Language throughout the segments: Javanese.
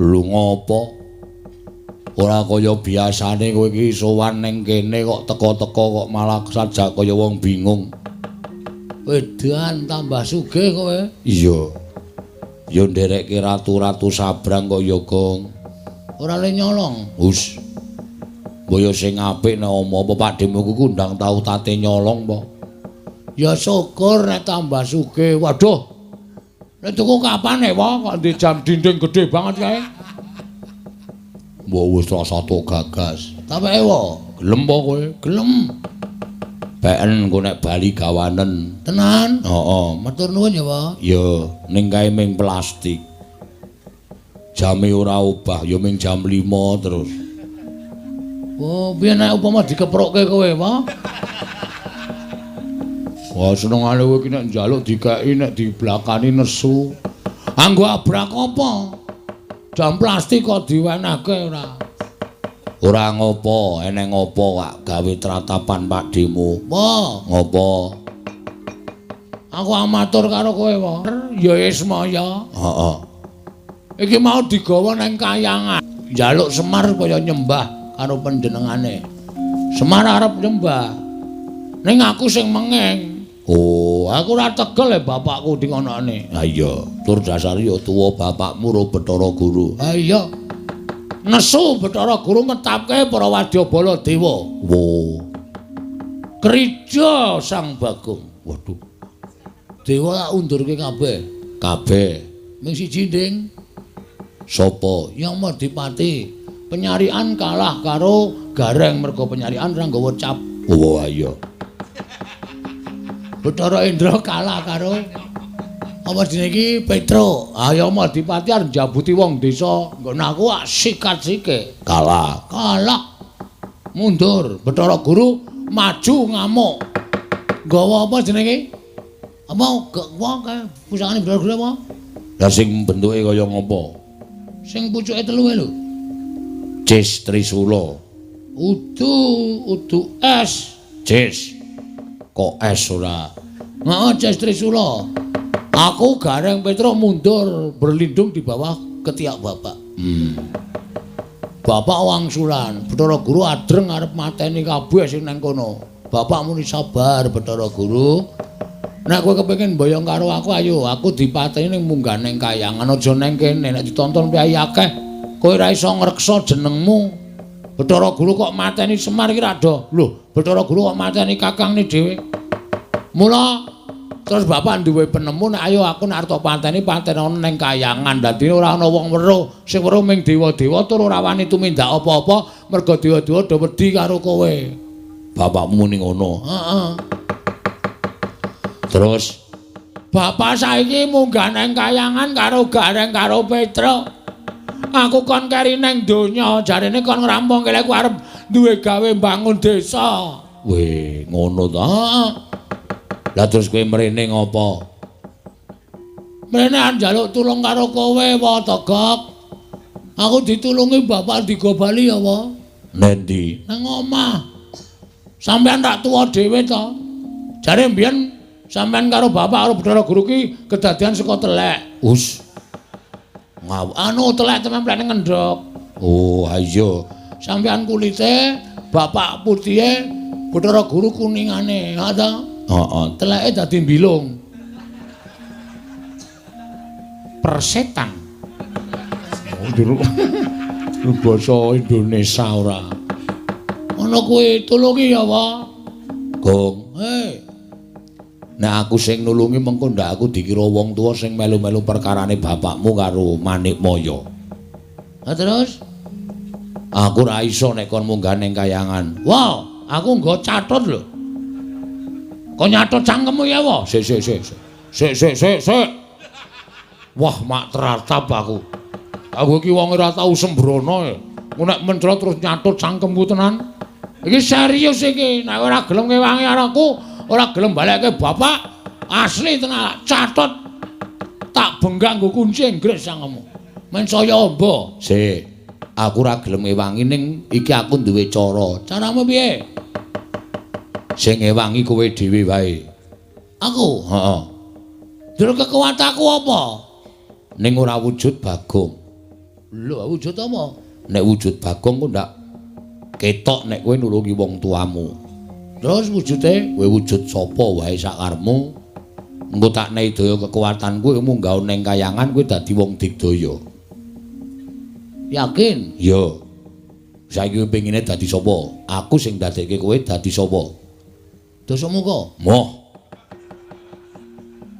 Lho ngopo? Ora kaya biasane kowe iki sowan ning kene kok teka-teka kok malah sajak kaya wong bingung. Wedan tambah sugih kowe. Iya. Ya nderekke ratu-ratu sabrang kok ya, Gong. Ora le nyolong. Hus. Mbok sing apik nek omo apa Pakdemu ku ndang tau tate nyolong apa? Ya syukur nek tambah sugih. Waduh. Nek tuku kapan e, Wong? Kok ndek jam dinding gede banget kae? Mbok wis rasa tok gagas. Ta peke, wo? Gelem apa kowe? Gelem. Peken engko nek bali gawanen. Tenan? Heeh. Matur nuwun ya, Pak. Ya, ning kae ming plastik. Jame ora obah, ya ming jam 5 terus. Oh, piye nek upama dikeprokke kowe, Pak? Wah, senengane kowe iki nek njaluk dikeki, nek diblakani nesu. Anggo abrak apa? Jam plastik kok diwenehke ora? Ora ngopo, eneng ngopo kak gawe tratapan Pakdemu. Apa? Ngopo? Aku amatur karo kowe, Pak. Ya Ismaya. Heeh. Iki mau digawa nang kayangan. Njaluk Semar kaya nyembah karo panjenengane. Semar arep nyembah. Ning aku sing mengeng. Oh, aku ora tegel e bapakku dingonokne. Ha iya, tur dasare ya tuwa bapakmu ro Bathara Guru. Ha iya. Nesu Bathara Guru ngetapke para wadyabala dewa. Wo. Krija Sang Bagong. Waduh. Dewa tak undurke kabeh. Kabeh. Ming siji, Ding. Sapa? Yang Madipati. Penyarian kalah karo Gareng mergo penyarian ora nggawa cap. Oh, iya. Bathara Indra kalah karo apa jenenge iki Petruk. Ayo Madipati arep njabuti wong desa. Nggon aku sikat sike. Kalah. Kalah. Mundur. Bathara Guru maju ngamuk. Nggawa apa jenenge? Apa wong kae pusakane Bathara Guru apa? Lah sing bentuke kaya ngopo? Sing pucuke telu lho. Cis Trisula. Udu udu es. Cis. Kok es ora? Heeh, Cis Trisula. Aku Gareng Petruk mundur berlindung di bawah ketiak bapak. Bapak wangsulan, Bathara Guru adreng arep mateni kabeh sing nang kono. Bapak muni sabar Bathara Guru. Nek kowe kepengin mboyong karo aku ayo, aku dipateni ning munggah ning kayangan aja nang kene nek ditonton priyayi akeh. Kowe ora iso ngreksa jenengmu. Bathara Guru kok mateni Semar iki ra do. Lho, Bathara Guru kok mateni kakangne dhewe. Mula terus bapak duwe penemu nek ayo aku nek arep pateni patenono ning kayangan. Dadine ora ana wong weruh, sing weruh ming dewa-dewa tur ora wani tumindak apa-apa mergo dewa-dewa do wedi karo kowe. Bapakmu muni ngono. Heeh. Terus bapak saiki munggah nang kayangan karo Gareng karo Petruk. Aku kon keri nang donya, jarene kon ngrampungke aku arep duwe gawe mbangun desa. Weh, ngono ta? Heeh. Lah terus kowe mrene ngopo? Mrene arep njaluk tulung karo kowe, wa Togok. Aku ditulungi bapak digo bali ya, wa. Nendi? Nang omah. Sampeyan tak tuwa dhewe to. Jare mbiyen sampeyan karo bapak karo Bathara Guru ki kedadian saka telek. Us. Anu telek templene ngendhok. Oh, iya. Sampeyan kulite, bapak putihe, Bathara Guru kuningane, ha ta? Heeh. Teleke dadi mbilung. Persetan. Oh, basa Indonesia ora. Ngono kuwi tulungi ya, Pak. Gong. Hei. Nek aku sing nulungi mengko ndak aku dikira wong tuwa sing melu-melu perkarane bapakmu karo Manikmaya. Lah terus aku ora iso nek kon munggah ning kayangan. Wah, aku nggo catut lho. Kok nyatut cangkemmu ya, wa? Sik sik sik. Sik sik sik sik. Wah, mak teratap aku. Aku iki wong ora tau sembrono e. Ku nek mencrot terus nyatut cangkemku tenan. Iki serius iki, nek ora gelem ngewangi aku, ora gelem balekke bapak, asli tenan catut tak benggak nggo kunci Inggris cangkemmu. Men saya amba. Sik. Aku ora gelem ngewangi ning iki aku duwe cara. Caramu piye? Sing ngewangi kowe dhewe wae. Aku? Heeh. Terus kekuatanku apa? Ning ora wujud Bagong. Lho, wujud apa? Nek wujud Bagong ku ndak ketok nek kowe nulungi wong tuamu. Terus wujude kowe wujud sapa wae sakarepmu. Engko tak nehi daya kekuatanku kowe munggah ning kayangan kowe dadi wong digdaya. Yakin? Iya. Saiki kowe pengine dadi sapa? Aku sing dadekke kowe dadi sapa? Dasamuka. Moh.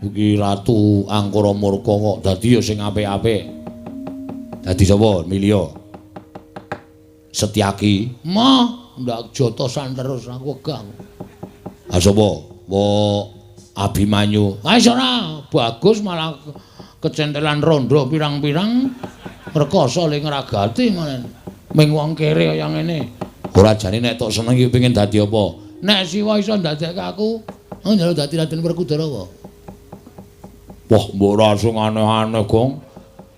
Iki Ratu Angkara Murka kok dadi ya sing apik-apik. Dadi sapa? Milio. Setyaki. Moh, ndak jotosan terus aku wegah. Ha sapa? Wo Abimanyu. Ha wis ora, bagus malah kecentelan rondo pirang-pirang rekoso le ngragati ngene. Ming wong kere kaya ngene. Ora jane nek tok seneng iki pengin dadi apa? Nek Siwa iso ndadekke aku, aku njaluk dadi Raden Werkudara apa? Wah, mbok ora sing aneh-aneh, Gong.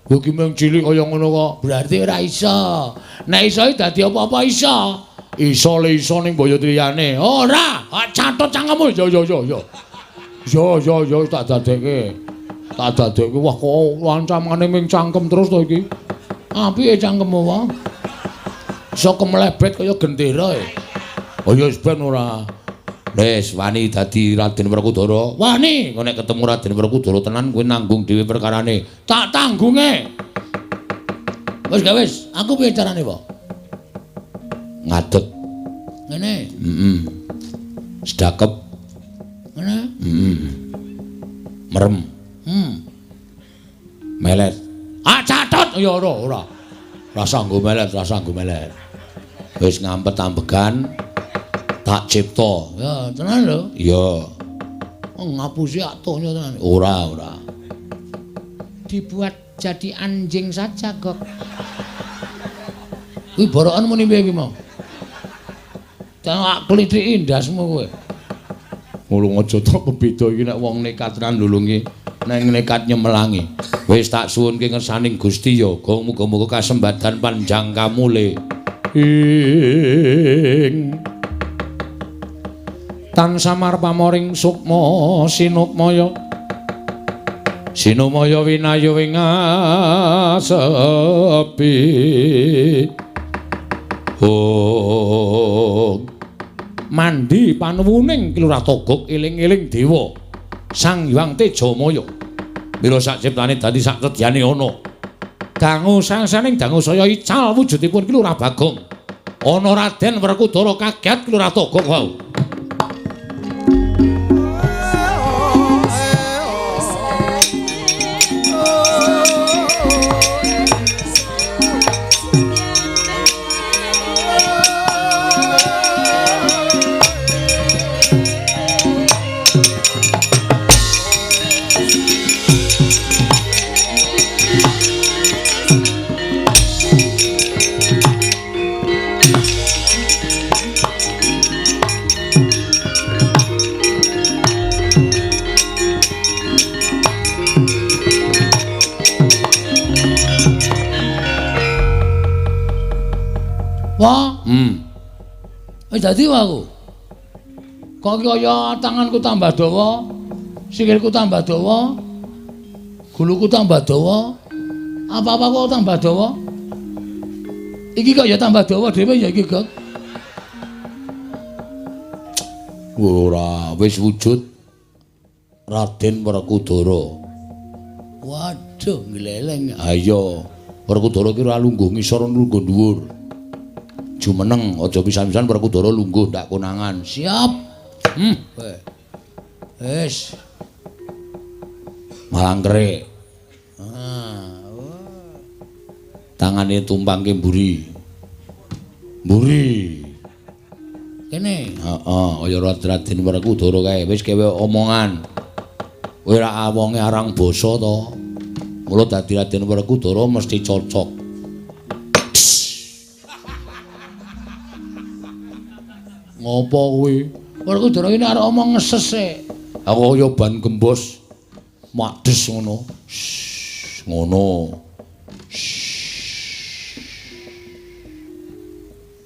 Kowe iki mung cilik kaya ngono kok. Berarti ora iso. Nek iso iki dadi apa-apa iso. Iso le iso ning boyo liyane. Ora, catet cangkemmu. Yo yo yo yo. Yo yo yo tak dadekke. Tak dadekke. Wah, kok ancamane ming cangkem terus to iki. Apike cangkemmu wae. Iso kemlebet kaya gendera e. Oh ya wis ben ora. Wis wani dadi Raden Werkudara. Wani, engko nek ketemu Raden Werkudara tenan kowe nanggung dhewe perkarane. Tak tanggunge. Wis gak wis, aku piye carane, Pak? Ngadeg. Ngene. Heeh. Sedakep. Ngene. Heeh. Merem. Melet. Ah catet ya ora ora. Rasa nggo melet, rasa nggo melet. Wis ngampet ambegan. Tak cipta. Ya, tenan lho. Iya. Oh, ngapusi atuhnya tenan. Ora, ora. Dibuat jadi anjing saja, Gok. Kuwi borokan muni piye iki mau? Tak klithiki ndasmu kowe. Ngulung aja tok bebeda iki nek wong nekat tenan nulungi, nek nekat nyemelangi. Wis tak suwunke ngersaning Gusti ya, Gong muga-muga kasembadan panjang kamule. Ing tan samar pamoring sukma sinukmaya sinumaya winayu ing asepi. Oh mandi panuwuning Ki Lurah Togog eling-eling dewa Sang Hyang Tejamaya. Mila sak ciptane dadi sak sedyane ana. Dangu sangsaning dangu saya ical wujudipun Ki Lurah Bagong. Ana Raden Werkudara kaget Ki Lurah Togog wau. Wah, Wis dadi wae aku. Kok kaya tanganku tambah dawa, sikilku tambah dawa, guluku tambah dawa, apa-apa kok tambah dawa. Iki kok ya tambah dawa dhewe ya iki, Gok. Ora, wis wujud Raden Werkudara. Waduh, ngleleng. Ayo, Werkudara ki ora lungguh ngisor lungguh dhuwur. Jumeneng aja pisan-pisan Werkudara lungguh ndak konangan. Siap. Wis. Malangkerik. Ah. Tangane tumpangke mburi. Mburi. Kene. Heeh, kaya Raden Werkudara kae wis kewe omongan. Kowe ra wonge arang basa to. Mula dadi Raden Werkudara mesti cocok. Ngopo kuwi? Werkudara iki arep omong ngeses e. Aku kaya ban gembos. Mades ngono. Ngono.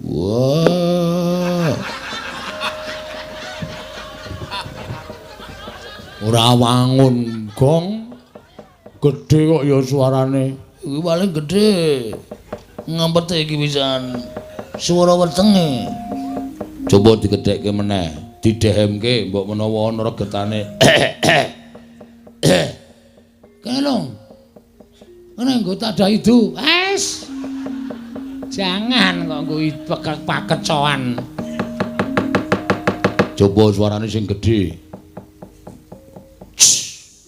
Wah. Ora wangun gong. Gedhe kok ya suarane. Iki paling gedhe. Ngampete iki pisan. Swara wetenge. Coba digedhekke meneh, didehemke mbok menawa ana regetane. Kene lho. Ngene nggo tadah idu. Es. Jangan kok nggo pakecoan. Coba suarane sing gedhe.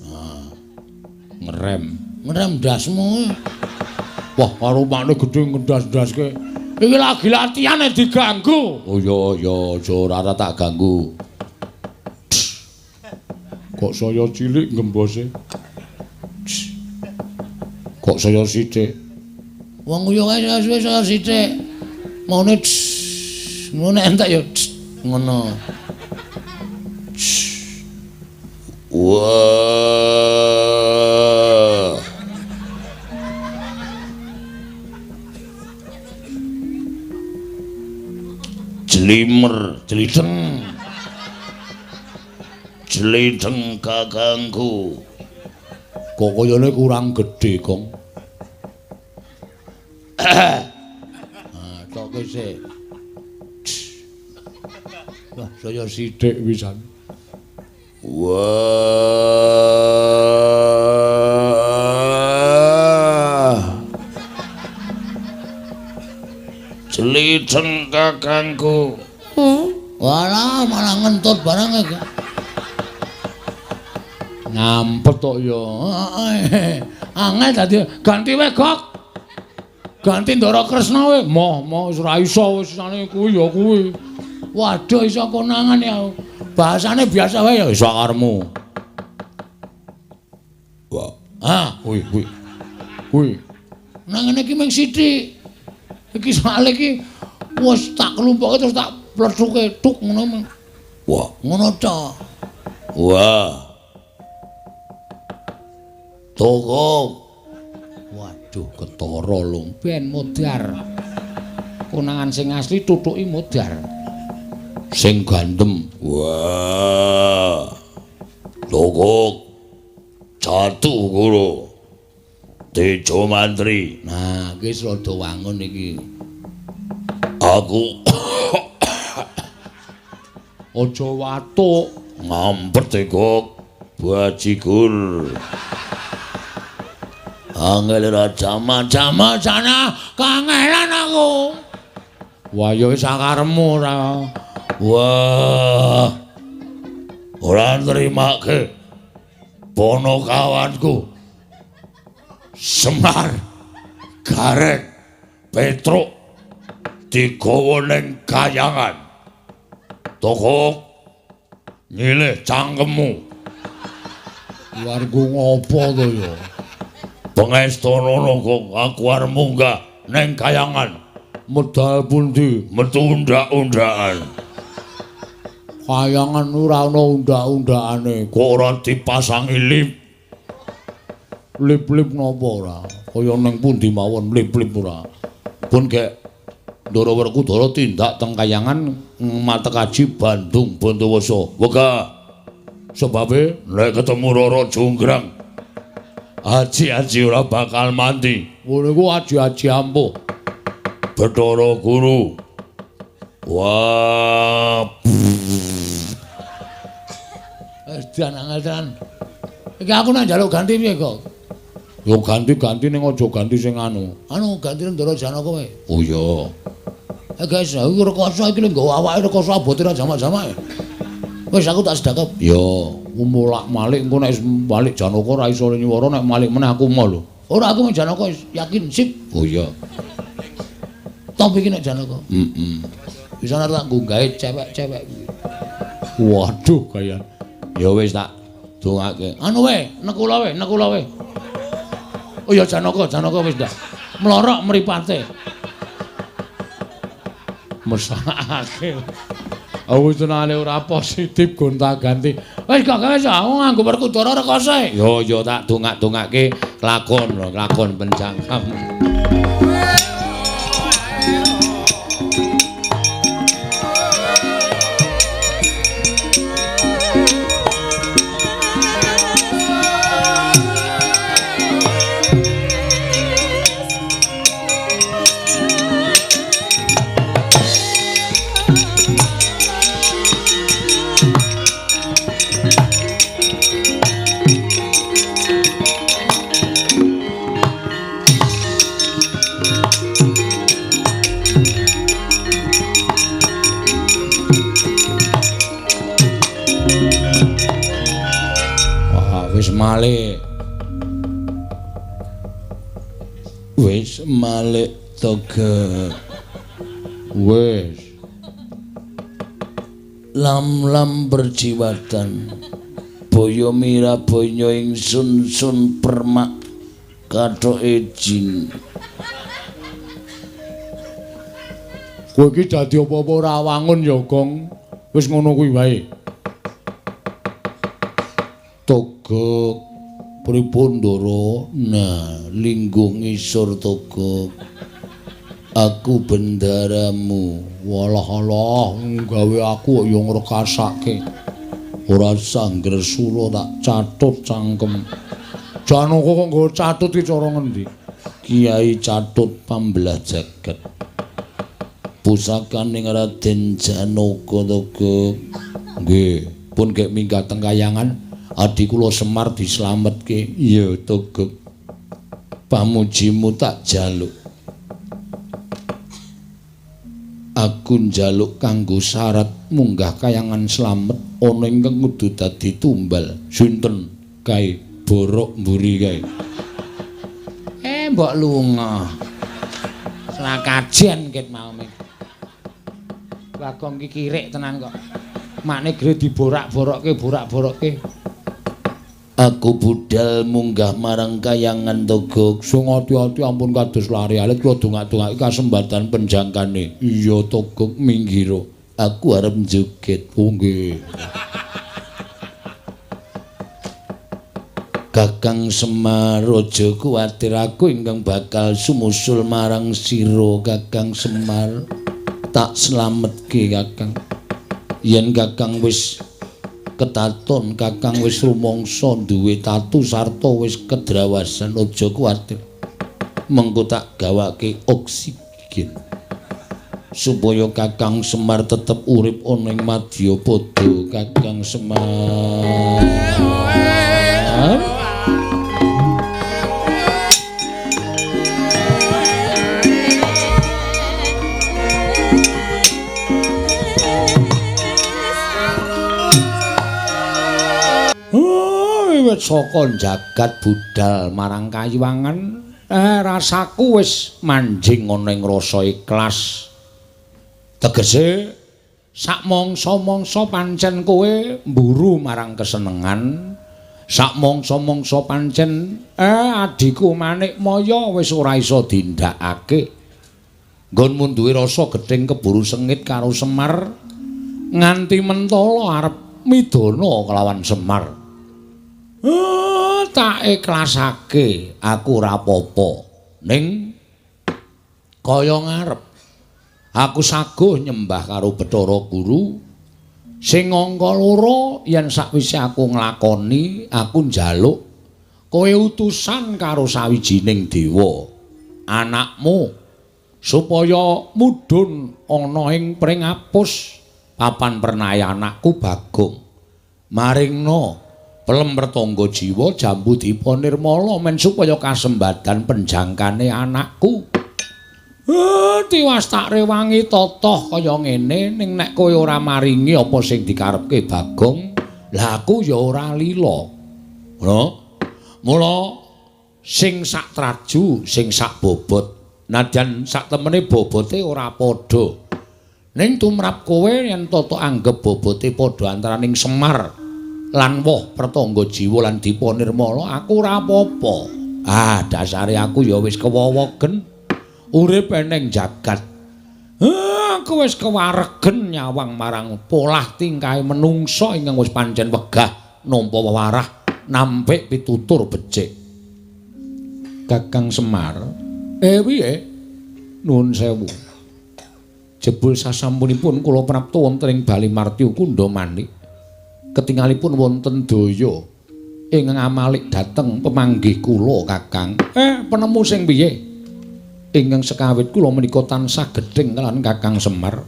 Nah, ngerem. Ngerem ndasmu. Wah, karo makne gedhe ngendas-ndaske. Iki lagi latihane diganggu. Oh iya iya, aja ora tak ganggu. Kok saya cilik ngembose. Kok saya sithik. Wong yo kae suwe saya sithik. Maune ngono entek ya ngono. Wah. Jlimer, jlideng. Jlideng kakangku. Kok kayane kurang gedhe, Gong. Ah, toke sik. Wah, saya sithik pisan. Wah. Jlideng kakangku. Walah, malah ngentut barang iki. Ngampet tok ya. Angel dadi ganti wae, Gok. Ganti Ndara Kresna wae. Moh, moh wis ora iso wis sane kuwi ya kuwi. Waduh iso konangan ya. Bahasane biasa wae ya iso karepmu. Wah. Ah, kuwi kuwi. Kuwi. Nang ngene iki mung sithik. Iki soalé iki wis tak klumpuke terus tak plethuke tuk ngono. Wah, ngono ta. Wah. Toko. Waduh, ketara lho. Ben modar. Konangan sing asli tutuki modar. Sing gandem. Wah. Toko. Jatuh guru. Tejo Mantri. Nah, iki wis rada wangun iki. Aku aja watuk. Ngampet kok bajigur. Angel ora jama-jama sana kangelan aku. Wah ya wis sakarepmu ora. Wah. Ora nrimake bono kawanku. Semar, Gareng, Petruk digawa ning kayangan. Toko nyilih cangkemmu. Warga ngopo to ya? Pengestana kok aku arep munggah ning kayangan. Medal pundi? Metu undak-undakan. Kayangan ora ana undak-undakane. Kok ora dipasangi lip? Lip-lip napa ora? Kaya ning pundi mawon lip-lip ora. Pun gek Ndara Werkudara tindak teng kayangan matekaji Bandung Bondowoso. Wegah. Sebabe nek ketemu Rara Jonggrang, aji-aji ora bakal mati. Ngono iku aji-aji ampuh. Bathara Guru. Wah. Wis dan angel tenan. Iki aku nek njaluk ganti piye kok? Yo ganti-ganti ning aja ganti sing anu. Anu ganti Ndara Janaka wae. Oh iya. Eh guys, aku rekoso iki lho nggawa awake rekoso abote ra jamak-jamak. Wis aku tak sedakep. Yo, mulak-malik engko nek balik Janaka ora iso nyuwara nek malik meneh aku mau lho. Ora aku mung Janaka yakin sip. Oh iya. Top iki nek Janaka. Heeh. Bisa nek tak nggae cewek-cewek kuwi. Waduh kaya. Ya wis tak dongake. Anu wae, nekula wae, nekula wae. Oh ya Janaka, Janaka wis ndak. Mlorok mripate. Mesakake. Aku tenane ora positif gonta-ganti. Wis gak wis aku nganggo Werkudara rekoso. Yo yo tak dongak-dongake lakon lho, lakon pencangkam. Malik Togok. Wis. Lam-lam berjiwatan. Boyo miraboyo ingsun sun permak kathoke jin. Kowe iki dadi apa-apa ora wangun ya, Gong. Wis ngono kuwi wae. Togok pripun, Ndara? Nah, lingguh ngisor Togok. Aku bendaramu. Walah alah, gawe aku kok ya ngrekasake. Ora sangger sula tak catut cangkem. Janaka kok nggo catut iki cara ngendi? Kiai Catut pambelah jagat. Pusakaning Raden Janaka Togok. Nggih, pun gek minggat teng kayangan, adi kula Semar dislametke. Iya, Togok. Pamujimu tak jaluk. Aku njaluk kanggo syarat munggah kayangan slamet ana ingkang kudu dadi tumbal. Sinten kae? Borok mburi kae. Mbok lunga. Selakajen ket mau. Bagong ki kirik tenan kok. Makne gre diborak-borokke, borak-borokke. Aku budal munggah marang kayangan Togok. Sing ati-ati ampun kados lari alit kula dongak-dongake kasembatan penjangkane. Iya Togok minggiro. Aku arep njoget. Oh nggih. Kakang Semar aja kuwatir, aku ingkang bakal sumusul marang sira Kakang Semar. Tak slametke Kakang. Yen Kakang wis ketaton, Kakang wis rumangsa duwe tatu sarta wis kedrawasan, aja kuwatir. Mengko tak gawake oksigen supaya Kakang Semar tetep urip ana ing madyapada. Kakang Semar. Wiwit saka jagat budal marang kayiwangan, rasaku wis manjing ana ing rasa ikhlas. Tegese sak mangsa-mangsa pancen kowe mburu marang kesenengan, sak mangsa-mangsa pancen adhiku Manikmaya wis ora iso dindakake. Nggonmu duwe rasa gething keburu sengit karo Semar nganti mentala arep midana kelawan Semar. Tak ikhlasake aku ora apa-apa. Ning kaya ngarep aku saguh nyembah karo Bathara Guru sing angka loro yen sakwise aku nglakoni aku njaluk kowe utusan karo sawijining dewa anakmu supaya mudhun ana ing pringapus papan pernahe anakku Bagong. Maringna pelem pertangga jiwa jambu dipa nirmala men supaya kasembadan penjangkane anakku. Tiwas tak rewangi totoh kaya ngene, ning nek kowe ora maringi apa sing dikarepke Bagong, lah aku ya ora lila. Ngono. Mula sing sak traju, sing sak bobot, nadyan sak temene bobote ora padha. Ning tumrap kowe yen toto anggep bobote padha antaraning Semar lan woh pertangga jiwa lan dipa nirmala, aku ora apa-apa. Ah, dasare aku ya wis kewowogen urip eneng jagat. Aku wis kewaregen nyawang marang polah tingkahe menungsa ingkang wis pancen wegah nampa wewarah nampik pitutur becik. Kakang Semar, piye? Nuwun sewu. Jebul sasampunipun kula prapta wonten ing Bali Martya Kundha Manik. Ketingalipun wonten daya ingkang amalik dhateng pemanggih kula Kakang. Penemu sing piye? Ingkang sekawit kula menika tansah gething kalawan Kakang Semar.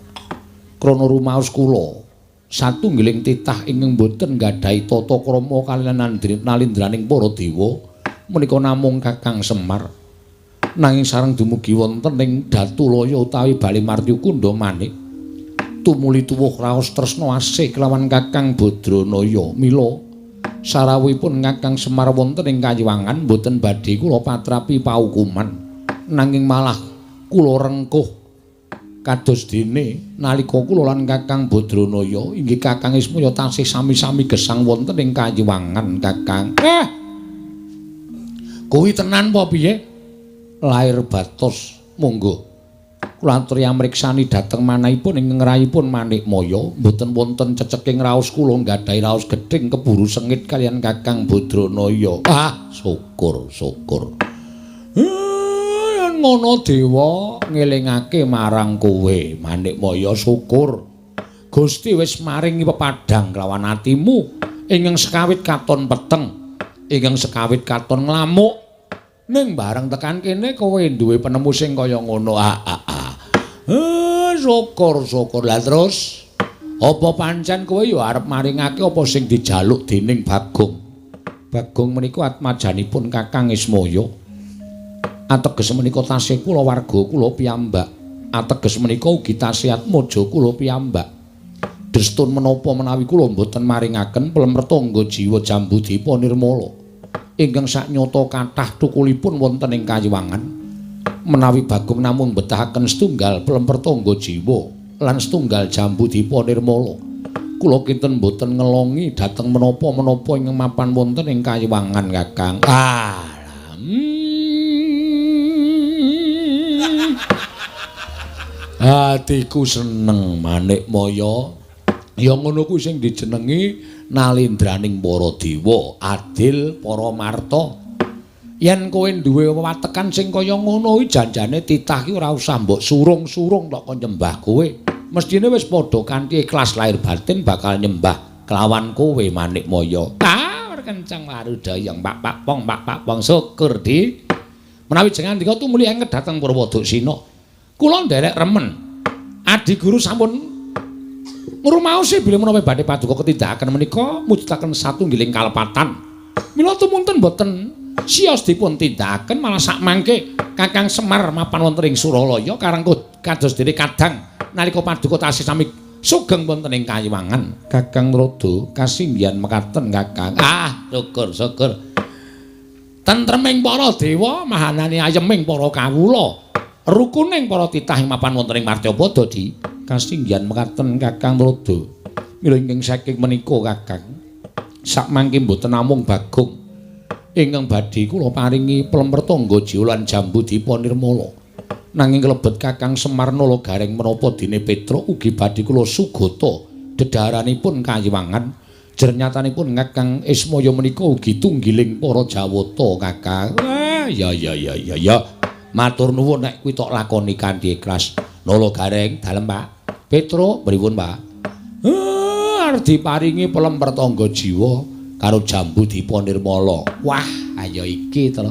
Krana rumaos kula satunggiling titah ingkang boten nggadahi tata krama kaliyan nalindraning para dewa menika namung Kakang Semar. Nanging sareng dumugi wonten ing Datulaya utawi Bali Martya Kundha Manik, tumuli tuwuh raos tresna asih kelawan Kakang Badranaya. Mila sarawuhipun Kakang Semar wonten ing kayiwangan boten badhe kula patrapi paukuman. nanging malah kula rengkuh kados dene nalika kula lan Kakang Badranaya inggih Kakang Ismaya tasih sami-sami gesang wonten ing Kayiwangan Kakang. Kuwi tenan apa piye? Lair batos monggo. Kula aturi amriksani dhateng manahipun ing ngrayipun Manikmaya, mboten wonten ceceking raos kula nggadahi raos gething keburu sengit kaliyan Kakang Badranaya. Ah, syukur, syukur. Yen ngono dewa ngelingake marang kowe, Manikmaya syukur. Gusti wis maringi pepadhang kelawan atimu ingkang sekawit katon peteng, ingkang sekawit katon nglamuk. Ning bareng tekan kene kowe duwe penemu sing kaya ngono. Syukur syukur. Lah terus apa pancen kowe ya arep maringake apa sing dijaluk dening Bagong? Bagong menika atmajanipun Kakang Ismaya. Ateges menika tasih kula warga kula piyambak. Ateges menika ugi tasih atmaja kula piyambak. Drestun menapa menawi kula mboten maringaken plemretangga jiwa Jambudipa Nirmala ingkang saknyata kathah thukulipun wonten ing Kayiwangan. Menawi Bagong namung betahaken setunggal plempertangga jiwa lan setunggal Jambudipa Nirmala, kula kinten mboten ngelongi dhateng menapa-menapa ingkang mapan wonten ing Kayiwangan Kakang. Atiku seneng Manikmaya. Ya ngono kuwi sing dijenengi nalendraning para dewa, adil para marta. Yen kowe duwe watekan sing kaya ngono kuwi janjane titah ki ora usah mbok surung-surung tok kon nyembah kowe. Mestine wis padha kanthi ikhlas lahir batin bakal nyembah kelawan kowe Manikmaya. Ah, kenceng warudayang pak pak pong pak pak pong syukur di. Menawi jenengan ndika tumuli enget dhateng Purwoduksina. Kula nderek remen. Adi guru sampun ngrumaosi bilih menapa badhe paduka ketindakaken menika mujudaken satunggiling kalepatan. Mila tumunten boten sios dipun tindakaken malah sakmangke Kakang Semar mapan wonten ing Suralaya karang kados dene kadang nalika paduka tasih sami sugeng wonten ing Kayiwangan. Kakang Rada kasinggihan mekaten Kakang. Ah, syukur syukur. Tentreming para dewa, mahanane ayeming para kawula, rukuning para titah ing mapan wonten ing Martyapada di kasinggihan mekaten Kakang Rada. Mila ingkang saking menika Kakang, sakmangke mboten namung Bagong ingkang badhe kula paringi plemretangga jiwa lan Jambudipa Nirmala, nanging klebet Kakang Semar Nala Gareng menapa dene Petruk ugi badhe kula sugata dedhaharanipun Kayiwangan. Jernyatanipun Kakang Ismaya menika ugi tunggiling para Jawata Kakang. Ah, ya ya ya ya ya. Matur nuwun nek kuwi tok lakoni kanthi ikhlas. Nala Gareng dalem Pak. Petruk pripun Pak? Arep diparingi plemretangga jiwa karo Jambudipa Nirmala. Wah, ayo iki to.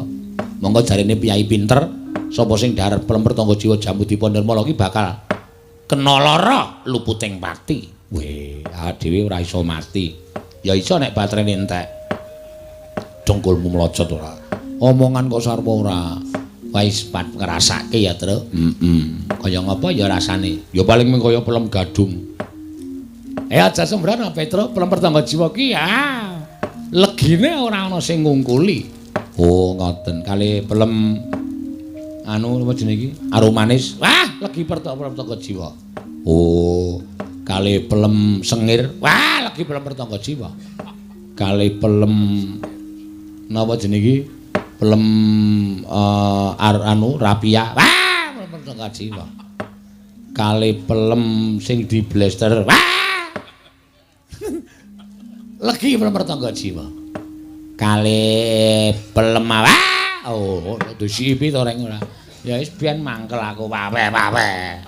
Monggo jarene piyai pinter, sapa sing dhahar plemretangga jiwa Jambudipa Nirmala iki bakal kena lara luputing pati. Weh, awake dhewe ora iso mati. Ya iso nek baterene entek. Dengkulmu mlocot ora. Omongan kok sarwa ora. Wis pat ngrasake ya, Truk. Heeh. Kaya ngapa ya rasane? Ya paling mung kaya pelem gadung. Aja sembrono Petruk, pelem pertangga jiwa ki ah. Legine ora ana sing ngungkuli. Oh, ngoten. Kali pelem anu apa jenenge iki? Arum manis. Wah, legi pertangga jiwa. Oh, kali pelem sengir. Wah, legi pelem pertangga jiwa. Kali pelem napa jenenge iki? Pelem anu rapia. Wah, pelem pertangga jiwa. Kali pelem sing di blaster. Wah. Legi pelem pertangga jiwa. Kali pelem wah. Oh, disipi to reng ora. Ya wis biyen mangkel aku wawe-wawe.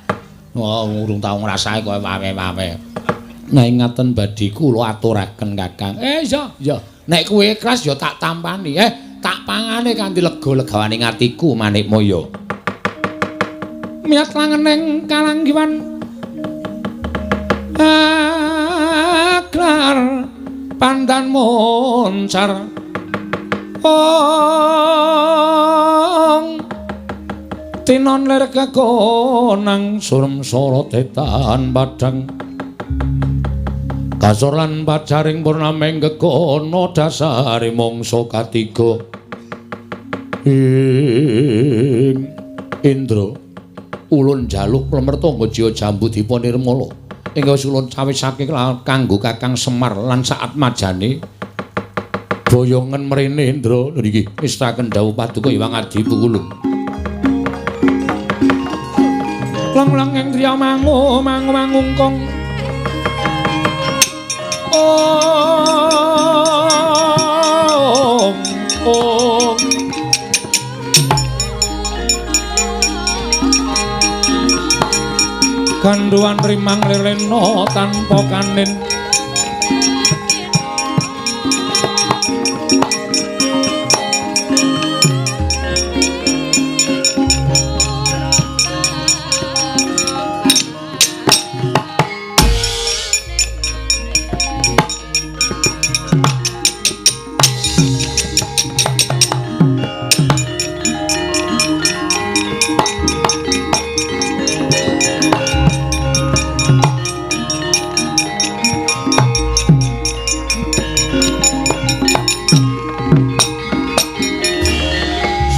Oh, urung tau ngrasake kowe wawe-wawe. Nah, ingaten badhe kula aturaken Kakang. Iya, iya. Nek kowe ikhlas ya tak tampani. Tak pangane kanthi lega-legawane atiku Manikmaya. Miyat langening kalanggiwan aglar pandan moncar. Ong tinon lir kekonang surem sorote tan padhang kasor lan pacaring purnaming gegono dasare mangsa katiga ing Indra, ulun njaluk plemertangga jiwa jambu dipa nirmala. Ingkang wis ulun cawisake kanggo Kakang Semar lan saat majane boyongen mrene Indra. Niki mistaken dawuh paduka Hyang Adi Pukulun. Lang-lang ing driya mangu mangu mangungkung. Om om. Ganduan rimang lelena tanpa kanin.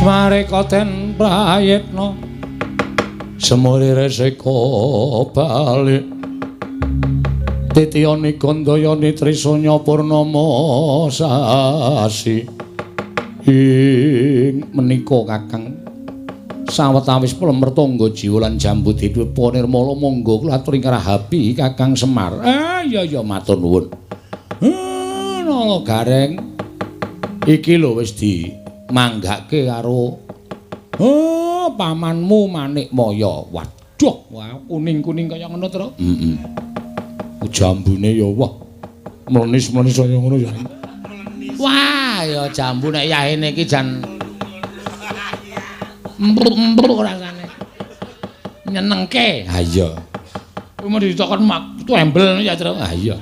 Smareka ten prayitna semure reseka balik titiyani gandayani trisanya purnama sasi ing menika Kakang sawetawis plemertangga jiwa lan jambu dipa nirmala monggo kula aturi ngrahapi Kakang Semar. Iya iya matur nuwun. Nala Gareng iki lho wis di manggake karo pamanmu Manikmaya. Waduh, wah kuning-kuning kaya ngono to. Heeh. Jambune ya wah mlenis-mlenis kaya ngono ya. Wah, ya jambu nek yahene iki jan empruk-empruk rasane. Nyenengke. Ha iya. Kuwi mau ditokon mak tembel ya, Tru. Ha iya.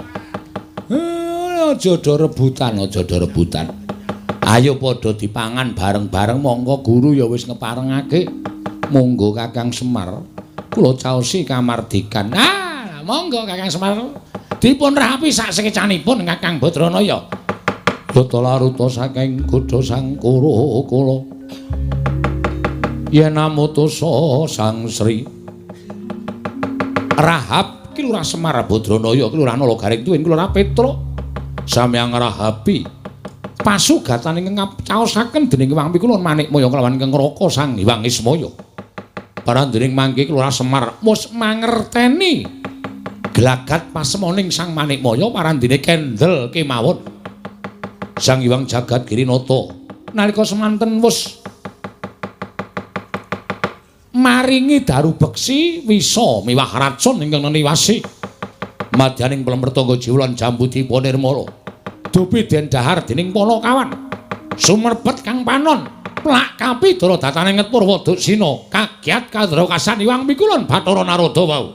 Aja do rebutan, aja do rebutan. Ayo padha dipangan bareng-bareng monggo guru ya wis ngeparengake. Monggo Kakang Semar kula caosi kamardikan. Ah, monggo Kakang Semar dipun rapi sak sekecanipun Kakang Badranaya. Data laruta saking godha Sangkara kala. Yen amutusa Sang Sri Rahab ki Lurah Semar Badranaya ki Lurah Nala Garing tuwin ki Lurah Petruk samyang rahabi pasugatan ingkang caosaken dening Hyang Pikulun Manikmaya kelawan ingkang Raka Sang Hyang Ismaya. Parandening mangke Lurah Semar mus mangerteni glagat pasemoning Sang Manikmaya parandene kendel kemawon. Sang Hyang Jagat Girinata nalika semanten wus maringi daru beksi wisa miwah racun ingkang neniwasi madyaning plemertangga jiwa lan jambu dipa nirmala. Dupi den dahar dening Panakawan sumerbet kang panon plak kapi dara datane nget Purwa Duksina kagiat kadrakasan Hyang Pikulun Bathara Narada wau.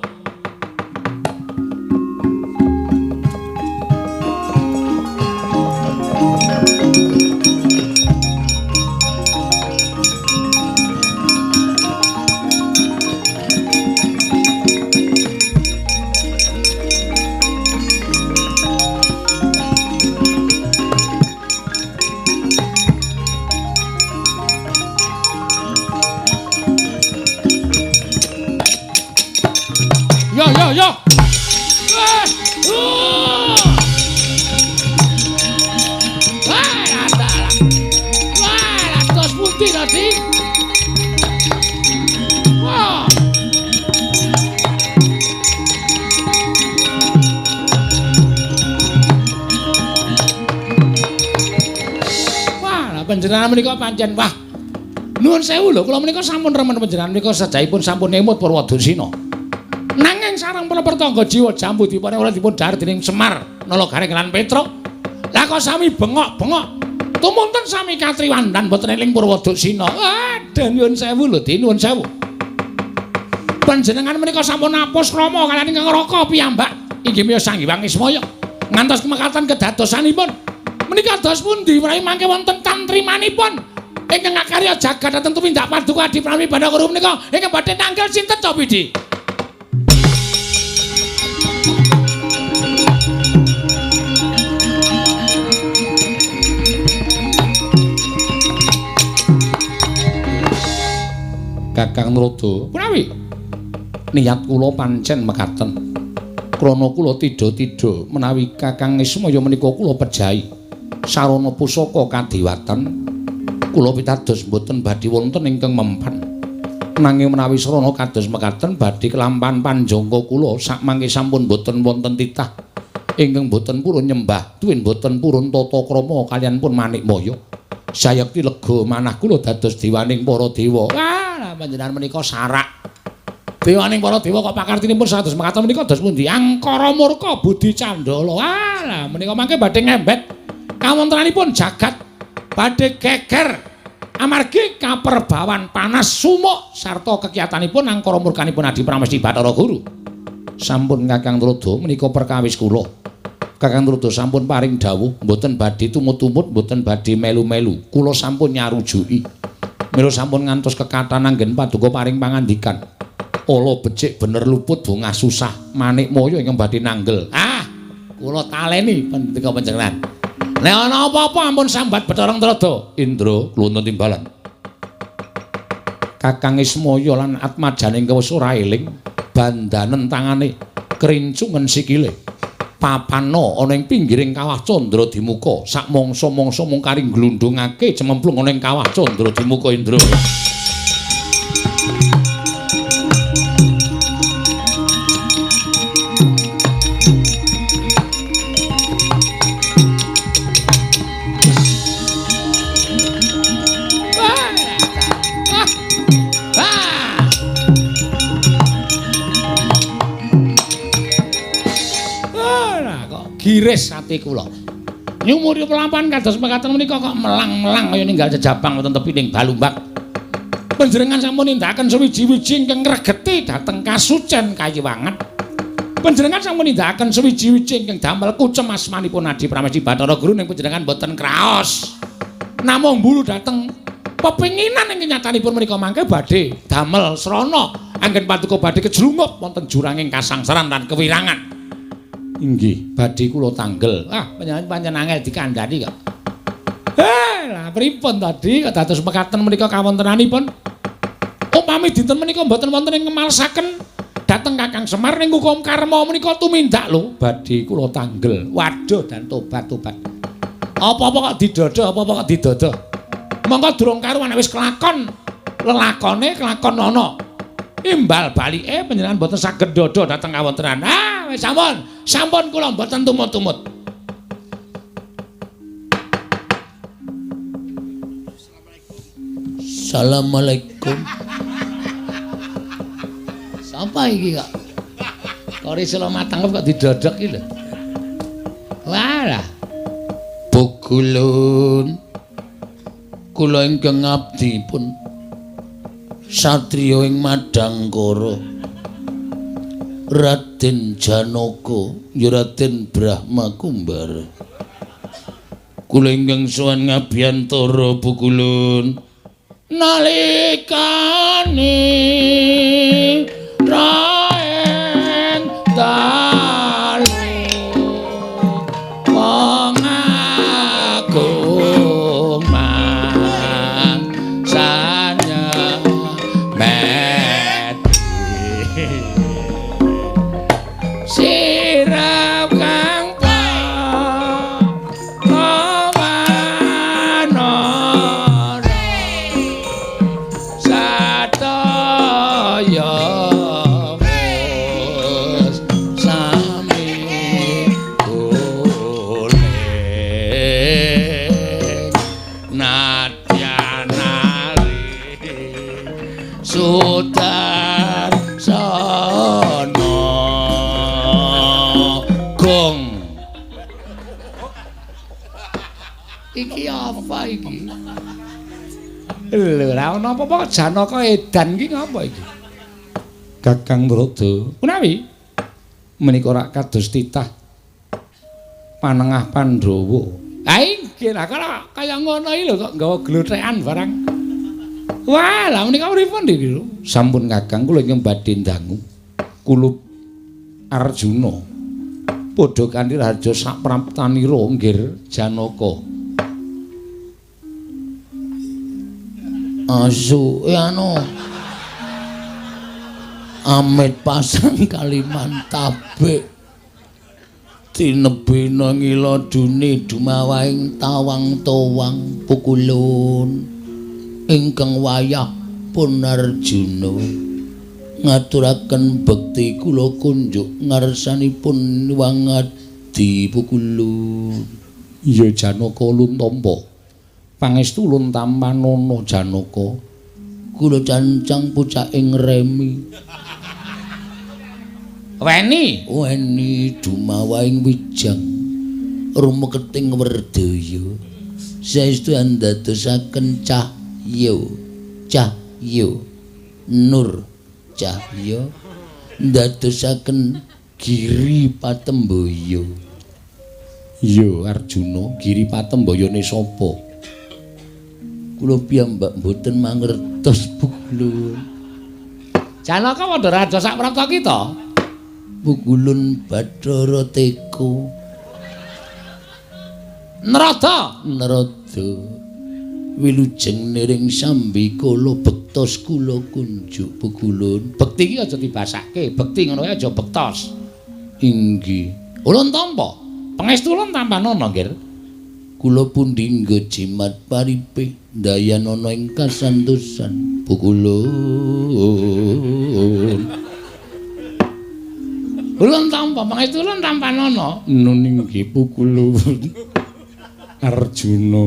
Panjenengan menika pancen wah. Nuwun sewu lho, kula menika sampun remen panjenengan menika sejaipun sampun emut Purwa Dursina. Nanging sareng plemertangga jiwa jambu dipun ora dipun dhahar dening Semar, Nala Gareng lan Petruk. Lah kok sami bengok-bengok. Tumunten sami katriwandan boten eling Purwa Dursina. Aduh nuwun sewu lho, Din, nuwun sewu. Panjenengan menika sampun apus krama kaliyan ingkang Raka piyambak inggih menika Sang Hyang Ismaya. Ngantos kemekaten kedadosanipun. Menika dos pundi menawi mangke wonten tantrimanipun ingkang ngakarya jagat dhateng tumindak paduka Adi Prami Bandhakuru menika ingkang badhe tanggal sinten to Pidi? Kakang Nrada, punawi niat kula pancen mekaten. Krana kula tidha-tidha menawi Kakang Ismaya menika kula pejahi sarana pusaka kadewatan, kula pitados mboten badhe wonten ingkang mempan. Nanging menawi srana kados mekaten badhe kelampahan panjangka kula sakmangke sampun mboten wonten titah ingkang mboten purun nyembah tuwin mboten purun tata krama kaliyan pun Manikmaya. Sayekti lega manah kula dados dewaning para dewa. Wah, panjenengan menika sarak. Dewaning para dewa kok pakartinipun sados mekaten menika dos pundi? Angkara murka budi candala. Wah, menika mangke badhe ngembet kawontenanipun jagat badhe geger amargi kaperbawan panas sumuk sarta kekiyatanipun angkara murkanipun Adi Pramesti Bathara Guru. Sampun Kakang Nrada menika perkawis kula. Kakang Nrada sampun paring dawuh mboten badhe tumut-tumut, mboten badhe melu-melu. Kula sampun nyarujuki. Mila sampun ngantos kekathahan anggen paduka paring pangandikan. Ala becik bener luput bungah susah Manikmaya ingkang badhe nanggel. Ah, kula taleni pendika panjenengan. Nek ana apa-apa ampun sambat Bathara Nrada. Indra kluntun timbalan. Kakang Ismaya lan Atmajane ingkang wis ora eling, bandanen tangane, krincungen sikile. Papana ana ing pinggiring kawah Candra Dimuka, sak mangsa-mangsa mung kari glundhungake cememplung ana ing kawah Candra Dimuka Indra. Giris ati kula. Nyumuri pelampahan kados mekaten menika kok melang-melang kaya ninggal jejabang wonten tepining Balumbak. Panjenengan sampun nindakaken suwiji-wiji ingkang ngregeti dhateng kasucen kayiwangan. Panjenengan sampun nindakaken suwiji-wiji ingkang damel kucem asmanipun Adi Pramesti Bathara Guru ning panjenengan boten kraos. Namung mburu dhateng pepinginan ing kenyatanipun menika mangke badhe damel srana anggen paduka badhe kejlungup wonten juranging kasangsaran lan kewirangan. Inggih, badhe kula tanggel. Ah, panjenengan pancen angel dikandhani kok. Lah pripun tadi kok dados mekaten menika kawontenanipun? Upami dinten menika mboten wonten ing ngemalesaken dhateng Kakang Semar ning hukum karma menika tumindak lho, badhe kula tanggel. Waduh, dan tobat-tobat. Apa-apa kok didodo, apa-apa kok didodo. Monggo durung karuan wis kelakon lelakone kelakon ana. Imbal balike panjenengan mboten saged dodo dhateng kawontenan. Ah, wis sampun. Sampun kula mboten tumut-tumut. Assalamualaikum. Sapa iki kok? Kori selo matang kok didodok iki lho. Walah. Pukulun. Kula ingkang abdi pun satriya ing Madangkara. Raden Janaka, ya Raden Brahma Kumbara. Kula ingkang sowan ngabiyantara Pukulun. Nalikane raen dalu wong agung mangsanya meti sirap kang pawanara sataya wis sami guling nadyan ari Sudarsana gong. Iki apa iki? Lho, ora ana apa-apa Janaka edan iki ngapa iki? Kakang Nrada, Punawi menika rak kados titah panengah Pandhawa. Ha inggih, lah kok kaya ngono iki lho kok nggawa glothekan barang. Wah, lah menika pripun iki lho? Sampun Kakang, kula ingkang badhe ndangu kulup Arjuna padha kanthi raja sapraptanira nggir Janaka. Asu, anu. Amit pasang kaliman tabik tinebena ngila dune dumawaing tawang towang pukulun ingkang wayah pun Arjuna ngaturaken bekti kula kunjuk ngarsanipun wangadi pukulun. Iya Janaka ulun tampa. Pangestu ulun tampanana Janaka. Kula cancang pucaking remi. Weni, weni dumawaing wijang rumeketing werdaya. Saestu andadosaken cahya, cahya nur cahya ndadosaken giri patembaya. Iya Arjuna, giri patembayane sapa? Kula piyambak mboten mangertos pukulun. Janaka padha raja sak prapta kita. Pukulun Bathara Teka. Narada, Narada. Wilujeng niring sambi kala bektos kula kunjuk pukulun. Bekti iki aja dibasake, bekti ngono kae aja bektos. Inggih. Ulun tampa. Pangestu ulun tampanana, Nggir. Kula pundi nggo jimat paripe ndayanana ing kasantosan pukulun. Ulun tampa, pangestu ulun tampanana. Nun inggih pukulun. Arjuna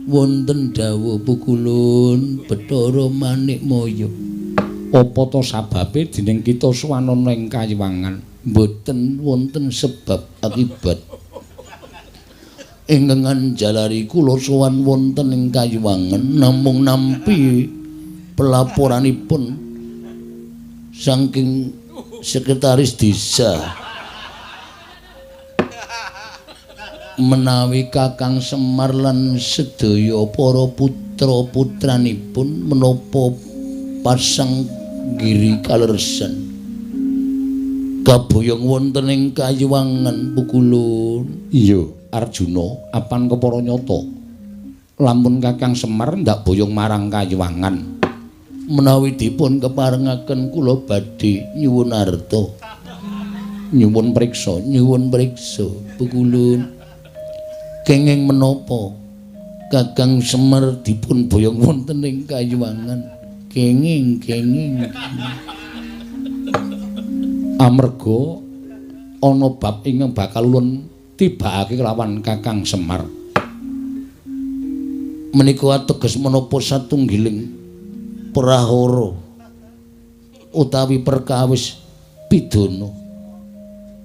wonten dawuh pukulun Bathara Manikmaya. Apa to sababe dening kita suwanana ing kayiwangan? Mboten wonten sebab akibat. Ingkang anjalari kula sowan wonten ing kayiwangan namung nampi pelaporanipun saking sekretaris desa menawi Kakang Semar lan sedaya para putra-putranipun menapa pasang giri kalersan kaboyong wonten ing kayiwangan pukulun. Iya Arjuna, apan kepara nyata lamun Kakang Semar ndak boyong marang kayiwangan? Menawi dipun keparengaken kula badhe nyuwun arta, nyuwun priksa, nyuwun priksa pukulun. Kenging menapa Kakang Semar dipun boyong wonten ing kayiwangan? Kenging kenging. Amarga ana bab ingkang bakal ulun tibakake kelawan Kakang Semar. Menika ateges menapa satunggiling prahara utawi perkawis pidana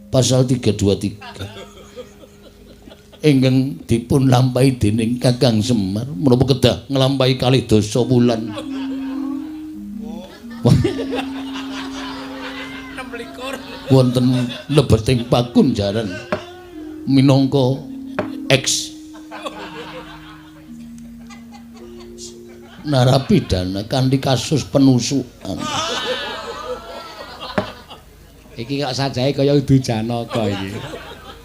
pasal 323 ingkang dipun lampahi dening Kakang Semar menapa kedah nglampahi kalih dasa wulan. Wonten lebeting pakunjaran minangka ex narapidana kanthi kasus penusukan. Iki kok sajae kaya udu Janaka iki.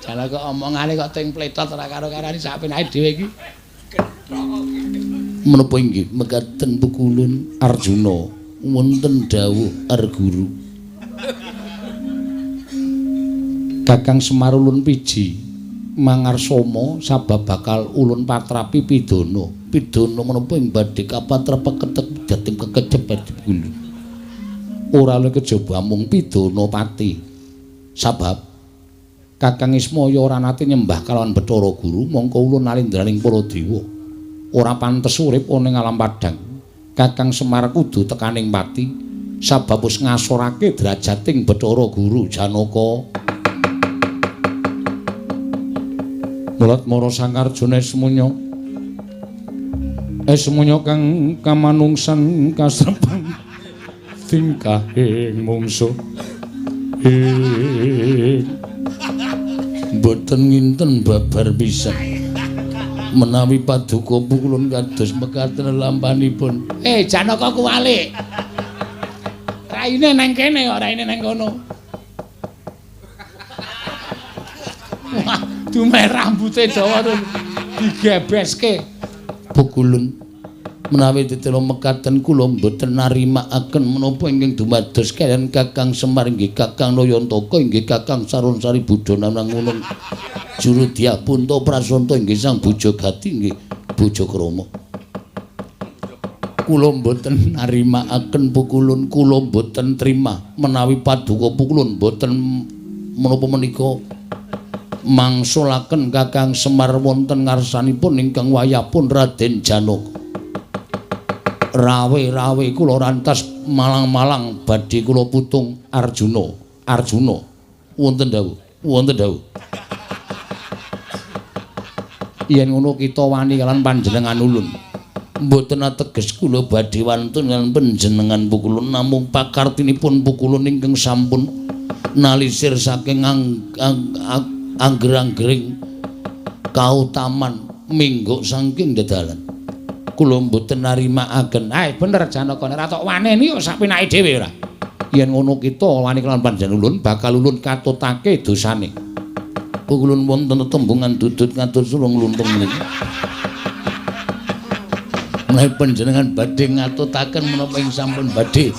Janaka omongane kok ting pletot ora karo-karane sak penake dhewe iki. Menapa inggih mekaten pukulun Arjuna? Wonten dawuh Arguru. Kakang Semar ulun piji mangarsama sabab bakal ulun patrapi pidana. Pidana menapa ing badhe kapatrapaken dhateng kekecepet pukulun? Ora oleh kejaba mung pidana pati. Sabab Kakang Ismaya ora nate nyembah kalawan Bathara Guru, mongko ulun nalindraning para dewa. Ora pantes urip ana ing alam padhang. Kakang Semar kudu tekaning pati sabab wis ngasorake drajating Bathara Guru Janaka. Mulat mara Sang Arjuna esmunya. Esmunya kang kamanungsan kasrepan tingkahing mungsuh. Mboten nginten babar pisan. Menawi paduka pukulun kados mekaten lampanipun. Janaka kuwalik. Raine nang kene kok raine nang kono. Wah, dumeh rambute dawa tuh digebeske. Pukulun Menawi tetela mekaten kula mboten narimakaken menapa ingkang dumados kaliyan Kakang Semar inggih Kakang Nayantaka inggih Kakang Sarunsari Budana Nangunung Juru Dyah Punta Prasanta inggih Sang Bujagati inggih Bojakrama. Kula mboten narimakaken pukulun, kula mboten trima menawi paduka pukulun mboten menapa menika mangsulaken Kakang Semar wonten ngarsanipun ingkang wayahpun Raden Janaka. Rawe-rawe kula rantas malang-malang badhe kula putung Arjuna. Arjuna wonten dawuh, wonten dawuh. Yen ngono kita wani kalian panjenengan ulun. Mboten ateges kula badhe wantun kalian panjenengan pukulun, namung pakartinipun pukulun ingkang sampun nalisir saking angger-anggering kautaman mingguk saking dedalan. Kula mboten narimakaken. Ae bener Janaka, nek ora tok waneni kok sak penake dhewe ora. Yen ngono kita wani kelawan panjenengan ulun bakal ulun katutake dosane. Pukulun wonten tetembungan dudut ngatur sulung luntung menika. Menawi panjenengan badhe ngatutaken menapa ing sampun badhe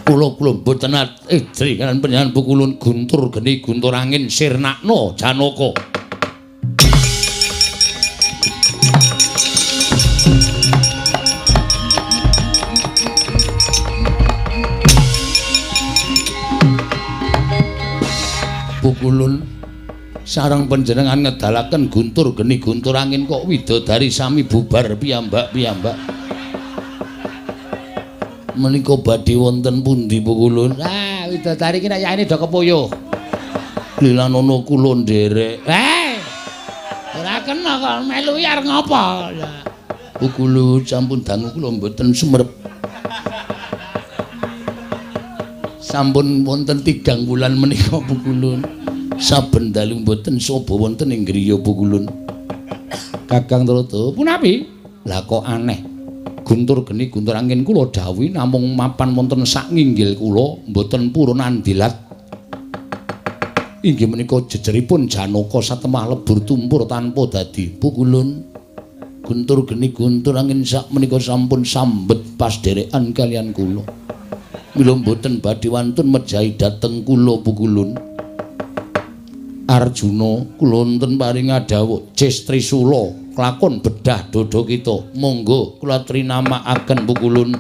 kula mboten idri kaliyan panjenengan pukulun guntur geni guntur angin sirnakno Janaka. Pukulun sareng panjenengan ngedalaken guntur geni guntur angin kok widodari sami bubar piyambak-piyambak. Menika badhe wonten pundi pukulun? Ah, widodari iki nek yaene do kepuyuh. Lilanono kula nderek. Eh. Ora kena kok melu arep ngopo? Pukulun sampun dangu kula mboten sumerep. Sampun wonten 3 wulan menika pukulun. Saben dalu mboten soba wonten ing griya pukulun. Kakang Trada, punapi? Lah kok aneh. Guntur geni guntur angin kula dawuhi namung mapan wonten sak nginggil kula mboten purun andilat. Inggih menika jejeripun Janaka satemah lebur tumpur tanpa dadi. Pukulun guntur geni guntur angin sak menika sampun sambet pasderekan kaliyan kula. Mila mboten badhe wantun mejahi dhateng kula pukulun. Arjuna kula wonten paring dawuh Cis Trisula klakon bedah dada kita. Monggo kula trinamakaken pukulun.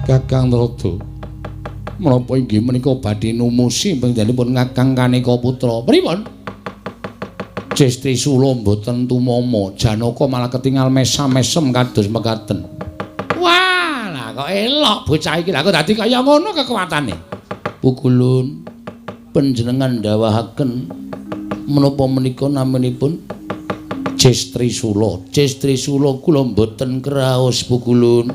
Kakang Trada, menapa inggih menika badhe numusi panjenenganipun Kakang Kaneka Putra? Pripun? Cis Trisula mboten tumama, Janaka malah ketingal mesam-mesem kados mekaten. Wah, lah kok elok bocah iki. Lah kok dadi kaya ngono kekuatane. Pukulun panjenengan ndawahaken menapa menika naminipun Cis Trisula. Cis Trisula kula mboten kraos pukulun.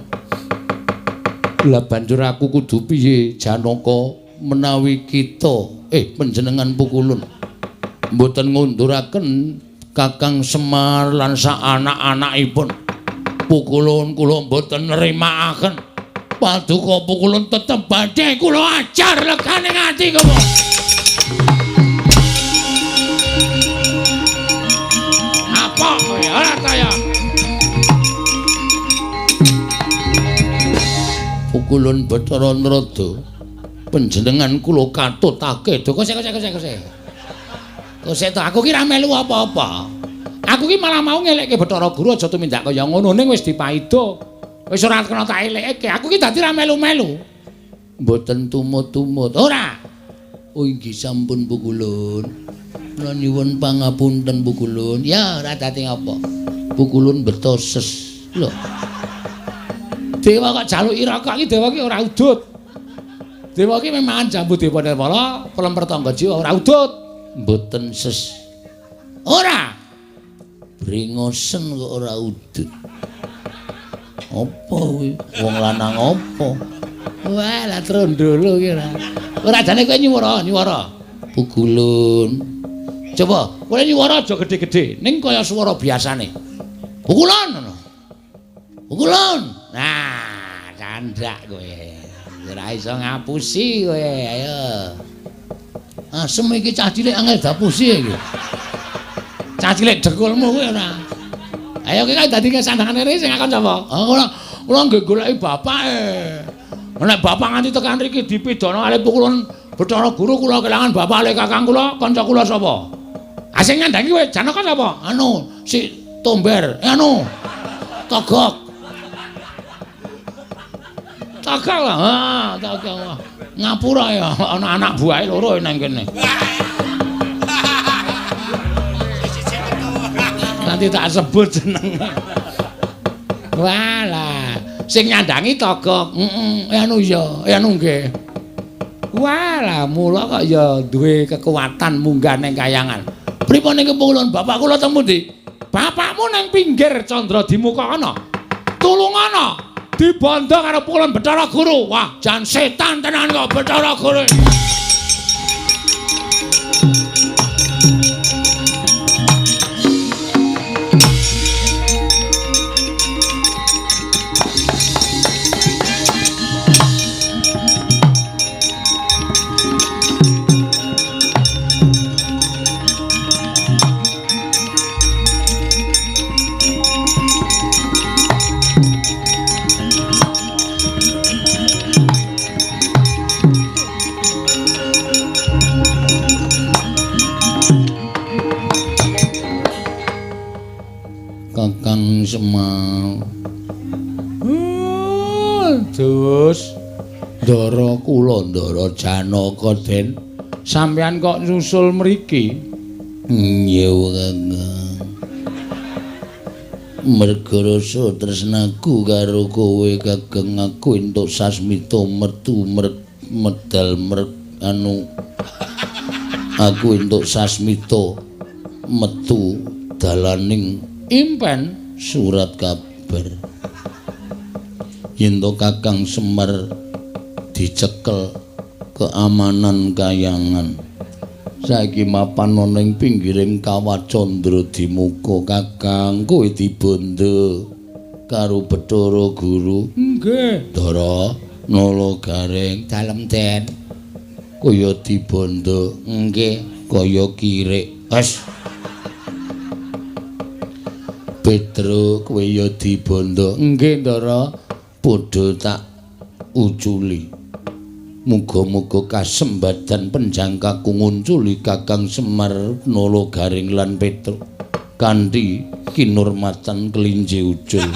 Lah banjur aku kudu piye Janaka menawi kita panjenengan pukulun mboten ngunduraken Kakang Semar lan sak anak-anakipun. Pukulun kula mboten nrimakaken. Paduka pukulun tetep badhe kula ajar legane ati kula. Apa kowe ora kaya Pukulun Bathara Narada, panjenengan kula katutake. Kosek kosek kosek kosek. Kosek to aku ki ra melu apa-apa. Aku ki malah mau ngelekke Bathara Guru aja tumindak kaya ngono ning wis dipaido. Wis ora kena tak elekke. Aku ki dadi ra melu-melu. Mboten tumut-tumut. Ora. Oh inggih sampun pukulun. Kula nyuwun pangapunten pukulun. Ya ora dadi apa. Pukulun beto ses. Lho. Dewa kok jaluki rokok iki dewa ki ora udut. Dewa ki memang jambu dewa nirmala, pelemper tangga jiwa ora udut. Mboten ses. Ora. Brengosen kok ora udut. Apa kuwi? Wong lanang apa? Wah, lah trondolo ki ora. Ora jane kowe nyuwara, nyuwara. Pukulun. Coba, kowe nyuwara aja gedhe-gedhe, ning kaya swara biasane. Pukulun ngono. Pukulun. Nah, candak kowe. Ora iso ngapusi kowe, ayo. Asem iki cah cilik angel dapusi iki. Cah cilik dekulmu kowe ora. Ayo ki dadi sandangane rene sing akon sapa? Ah ora, kula nggih goleki bapake. Nek bapak nganti tekan mriki dipidana kalih pukulan Bathara Guru kula kelangan bapak kalih kakang kula, kanca kula sapa? Ah sing ngandhangi kowe Janaka sapa? Anu, si Tomber. Anu. Togok. Togok lah, ha, togok. Ngapura ya, ana anak buahe loro nang kene. Nanti tak sebut jenenge. Walah, sing nyandangi Togok. Heeh, anu ya, anu nggih. Walah, mula kok ya duwe kekuatan munggah ning kayangan. Pripun ning kepulun bapak kula teng pundi? Bapakmu ning pinggir Candra Dimuka ana. Tulungana. Dibondo karo pukulan Bathara Guru. Wah, jan setan tenan kok Bathara Guru. Kakang Semar. Terus Ndara kula Ndara Janaka Den. Sampeyan kok nyusul mriki? Nggih Kakang. Merga rasa tresnaku karo kowe Kakang, aku entuk sasmita mertu medal anu. Aku entuk sasmita metu dalaning impen surat kabar yen to Kakang Semar dicekel keamanan kayangan. Saiki mapan ana ing pinggiring Kawah Candra Dimuka Kakang, kowe dibondo karo Bathara Guru. Nggih. Ndara Nala Gareng dalem Den. Kaya dibondo nggih kaya kirik. Wes Petro kowe ya dibondo. Nggih Ndara, padha tak uculi. Muga-muga kasembadan penjangkaku ngunculi Kakang Semar Nala Gareng lan Petro kanthi kinurmatan kelinci ucul.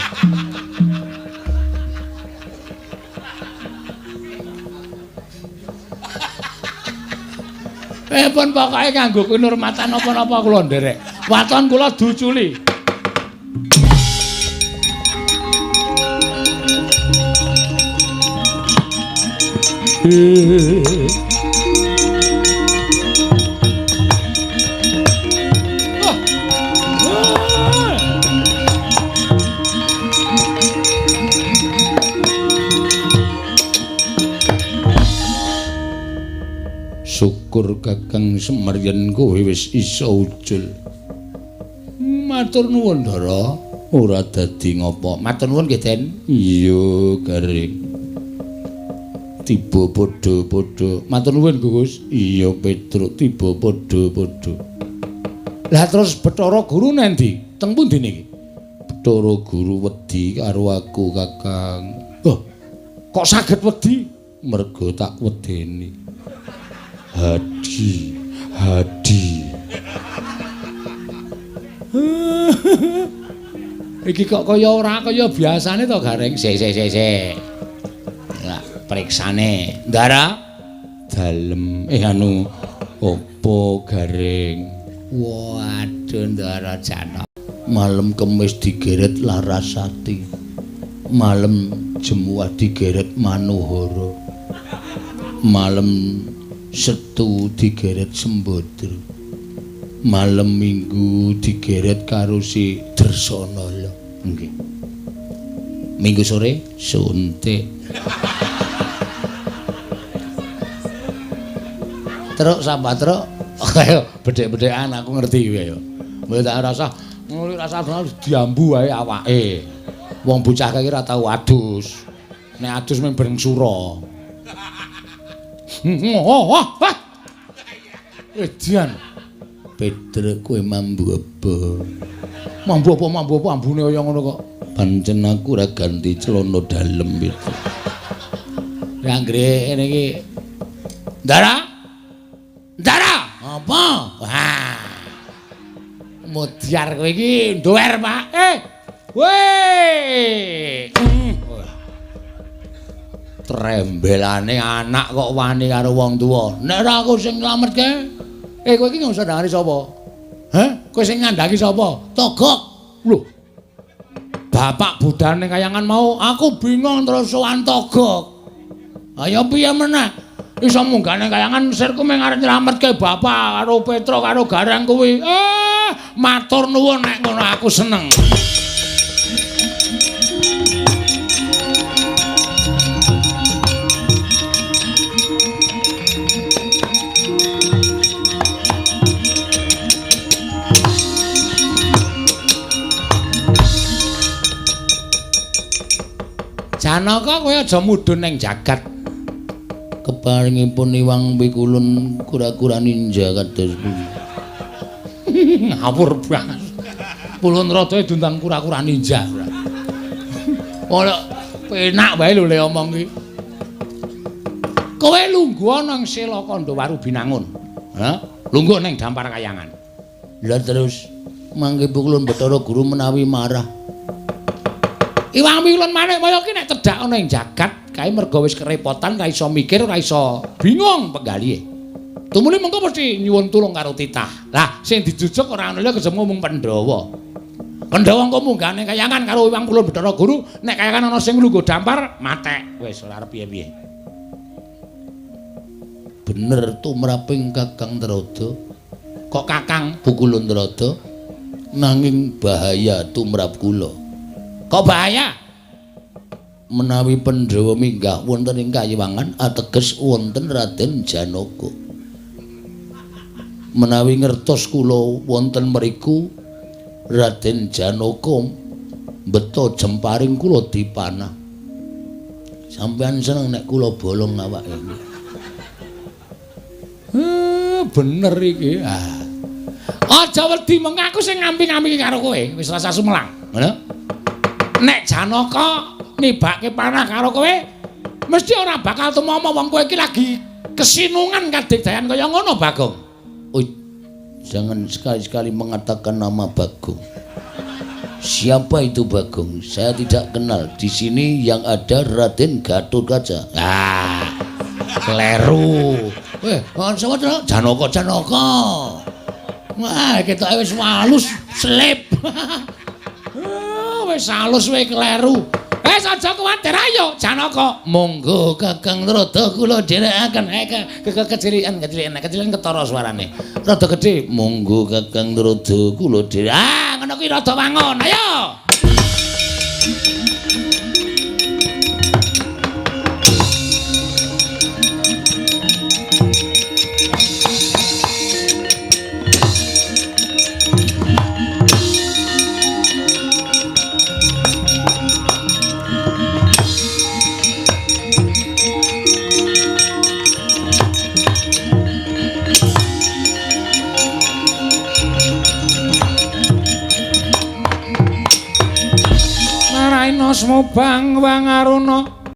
Pun pokoke kanggo kinurmatan napa-napa kula nderek. Waton kula duculi. Syukur Kakang Semar yen kowe wis iso ucul. Matur nuwun Ndara, ora dadi ngopo. Matur nuwun nggih Den. Iya Gareng. Tiba padha-padha. Matur nuwun Gus. Iya Petruk, tiba padha-padha. Lah terus Bathara Guru nendi? Teng pundi niki? Bathara Guru wedi karo aku Kakang. Loh, kok saged wedi? Mergo tak wedeni. Hadi, hadi. Iki kok kaya ora kaya biasane to Gareng. Sik sik sik sik. Lah periksane. Ndara dalem anu opo Gareng? Waduh Ndara Janaka. Malem Kemis digeret Larasati. Malem Jemuah digeret Manohara. Malam Setu digeret Sembadra. Malam Minggu digeret karo si Drersana lho. Nggih. Minggu sore suntik. Truk sambah truk. Ayo bedhek-bedhekan aku ngerti kuwi ayo. Mbok tak rasa ngono rasa diambu wae awake. Wong bocah kae ora tau adus. Nek adus mung bareng sura. Oh, wah. Edian. Petruk kowe mambu apa? Mambu apa ambune kaya ngono kok. Pancen aku ora ganti celana dalem itu. Ya anggere ngene iki. Ndara? Ndara? Apa? Wah. Modyar kowe iki nduwer, Pak. Weh. Trembelane anak kok wani karo wong tuwa. Nek ora aku sing nylametke. Kowe iki ngusah ndangani sapa? Heh? Kowe sing ngandhaki sapa? Togok. Lho. Bapak budhal ning kayangan mau, aku bingung terus sowan Togok. Ayo piye meneh? Iso munggah ning kayangan sirku mung arep nylametke bapak karo Petro karo Gareng kuwi. Matur nuwun nek ngono aku seneng. Janaka kowe aja mudhun ning jagat. Keparingipun Iwang Pikulun kura-kura ninja kados pundi. Ngawur banget. Pulun Rada diundang kura-kura ninja. Ora penak wae lho le omong iki. Kowe lungguh nang Sela Kandha Binangun. Ha? Lungguh ning Dampar Kayangan. Lah terus mangke Pikulun Bathara Guru menawi marah. Iwang Pikulun Manikmaya ki nek cedhak ana ing jagat kae merga wis kerepotan, ora iso mikir, ora iso bingung penggalihe. Tumuli mengko mesti nyuwun tulung karo titah. Lah sing dijujuk ora ana liya kejaba mung Pandhawa. Pandhawa engko munggah ning kayangan karo Iwang Pikulun Bathara Guru, nek kayangan ana sing lungguh dampar, matek. Wis ora arep piye-piye. Bener tumraping Kakang Trada. Kok Kakang Pukulun Trada? Nanging bahaya tumrap kula. Kok bahaya? Menawi Pandhawa minggah wonten ing kayiwangan ateges wonten Raden Janaka. Menawi ngertos kula wonten mriku Raden Janaka mbeta jemparing kula dipanah. Sampeyan seneng nek kula bolong awake. Bener iki. Ah. Aja wedi meng aku sing ngamping-ngampingi karo kowe, wis rasa sumelang. Ngono. Nek Janaka nibake panah karo kowe, mesti ora bakal tumama wong kowe iki lagi kesinungan kadigdayan kaya ngono, Bagong. Oh, jangan sekali-sekali mengatakan nama Bagong. Siapa itu Bagong? Saya tidak kenal. Di sini yang ada Raden Gatotkaca. Ah, kleru. Weh, sapa to? Janaka, Janaka. Wah, ketoke wis halus, slip. Wis halus kowe kleru. Wis aja kuwatir ayo Janaka. Monggo Kakang Trada kula dherekaken. Kecilian, kecilian, kecilian ketara suarane. Rada gedhe. Monggo Kakang Trada kula dherek. Ah, ngono kuwi rada wangun. Ayo. Smubang wangaruna